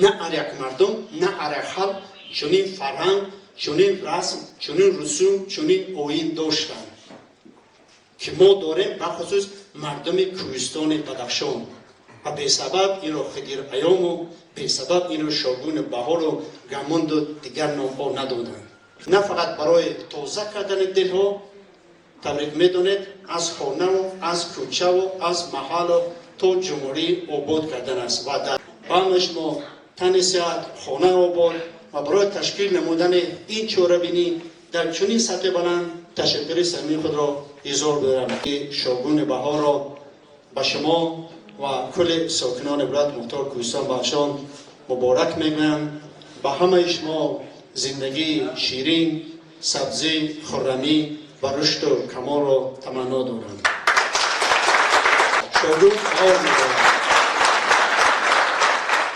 На ҳар як мардум, на ҳар як халқ чунин фарҳанг, чунин расм, чунин русум, чунин оин доштанд, ки мо дорем, бахусус мардуми кӯҳистони Бадахшон. Ва бесабаб инро Хидир Айёму, бесабаб инро Шогуни Баҳору Гамонду дигар номҳо надоданд. На фақат барои тоза кардани дилҳо, табрик медонед, аз хонаву аз кӯчаву аз маҳаллу то ҷумҳурӣ обод кардан аст. Ва дар баъмаш мо тани сиҳат, хона обод. Ва барои ташкил намудани ин чорабинӣ дар чунин сатҳи баланд ташаккури самимии худро изҳор дорам, ки Шогуни Баҳорро ба шумо ва кулли сокинони вилояти мухтор Кӯҳистон Бадахшон муборак мегӯям. Ба ҳамаи шумо зиндагии ширин, сабзӣ, хуррамӣ ва рушду камолро таманно дорам. Шогун Баҳор муборак!